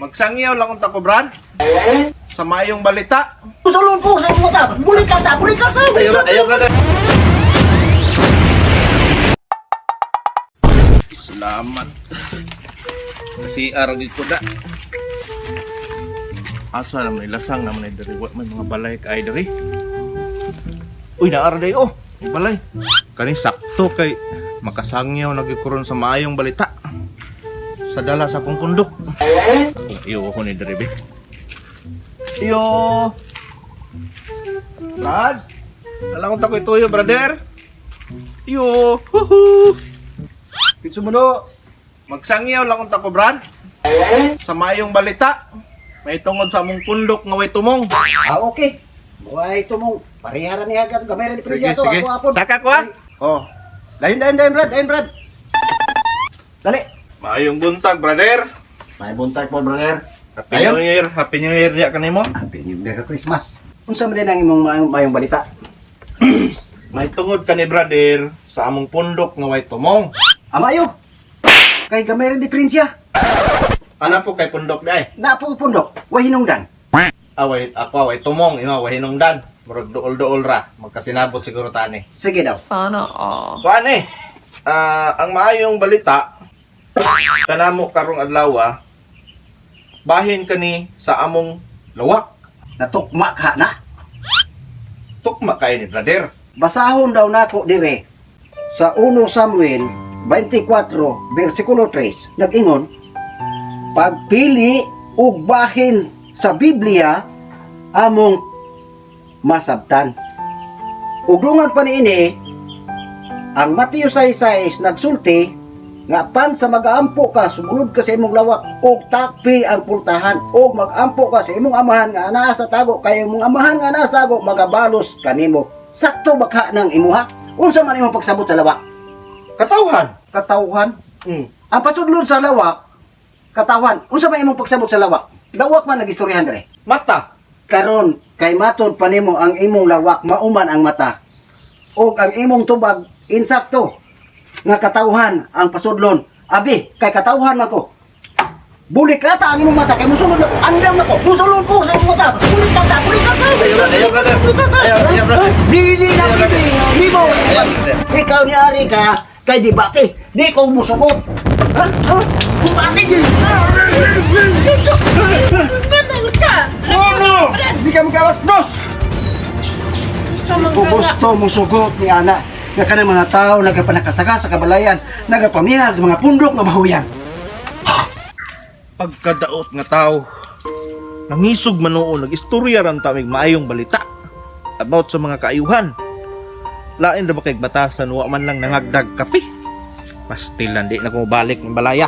Magsangyaw lang unta ko, Brad. Sa maayong balita. Usulon ko sa imong mata. Buli ka ta, buli ka ta. Ayaw, ayaw, brother. Salamat. Kasi aragid ko da. Asa naman ay lasang naman ay diri. Wa may mga balay kay diri. Uy, naara day oh. May balay. Kani sakto kay makasangyaw nagikuron sa maayong balita. Sa dala sa akong pundok. Oh, iyo ako ni diri be. Iyo. Brad. Alam ko takoy tuyo, brother. Iyo. Huhu. Kinsa mo no? Magsangyaw lang unta ko, Brad. Sa maayong balita. May tungod sa among pundok nga way tumong. Ah, okay. Buhay ito mong parehara niya agad gamay ra ni Sige, presya to sige. ako apon. Saka ko ah. Oh. Lain lain lain Brad, lain Brad. Dali. Maayong buntag, brother. May buntag po, brother. Happy New Year. Happy New Year diya kanimo. Happy New Year, Christmas. Unsa man din ang imong maayong balita? May tungod kani, brother, sa among pundok nga way tumong. Amayo. Kay gamay ra diferensya. Ana po kay pundok di ay. Na po pundok, way hinungdan. Away ako way tumong, ima way hinungdan. Murag duol-duol ra, magkasinabot siguro tani. Sige daw. Sana all. Kuan eh. Ah, ang maayong balita kanamo karong adlaw bahin kani sa among lawak. Natukma ka na. Tukma kay ni brother. Basahon daw nako dire sa 1 Samuel 24 versikulo 3 nag-ingon, pagpili og bahin sa Biblia among masabtan. Ug dungag pa niini ang Mateo 6:6 nagsulti nga pan sa magaampo ka, sumunod ka sa imong lawak og takpi ang pultahan, og magampo ka sa imong amahan nga anaa sa tago, kay imong amahan nga anaa sa tago magabalos kanimo. Sakto ba ka ng imuha? Unsa man imong pagsabot sa lawak? Katawhan. Katawhan. Mm. Ang pasudlon sa lawak, katawhan. Unsa man imong pagsabot sa lawak? Lawak man nagistoryahan dire. Mata. Karon kay matod pa nimo ang imong lawak, mauman ang mata. Og ang imong tubag insakto nga katawhan ang pasudlon. Abi, kay katawhan man ko. Bulik ka ta ang imong mata kay musulod na ko. Andam na ko. Musulod ko sa imong mata. Bulik ka ta, bulik ka ta. Ayaw, ayaw, brother. Ayaw, ayaw, brother. Dili na dili. Nimo. Ayaw, brother. Ikaw ni ari ka kay debate. Di ko musugot. Ha? Ha? Bumati gyud. Ka! Ano? Di ka makawas, boss. Kung gusto mo sugot ni Ana, nga kanang mga tao nagapanakasaka sa kabalayan, nagapamihag sa mga pundok nga mahuyan. Pagkadaot nga tao. Nangisog man noon, nag-istorya ran tamig maayong balita about sa mga kaayuhan. Lain ra ba kay batasan, wa man lang nangagdag kape. Pastilan di na ko balik ng balaya.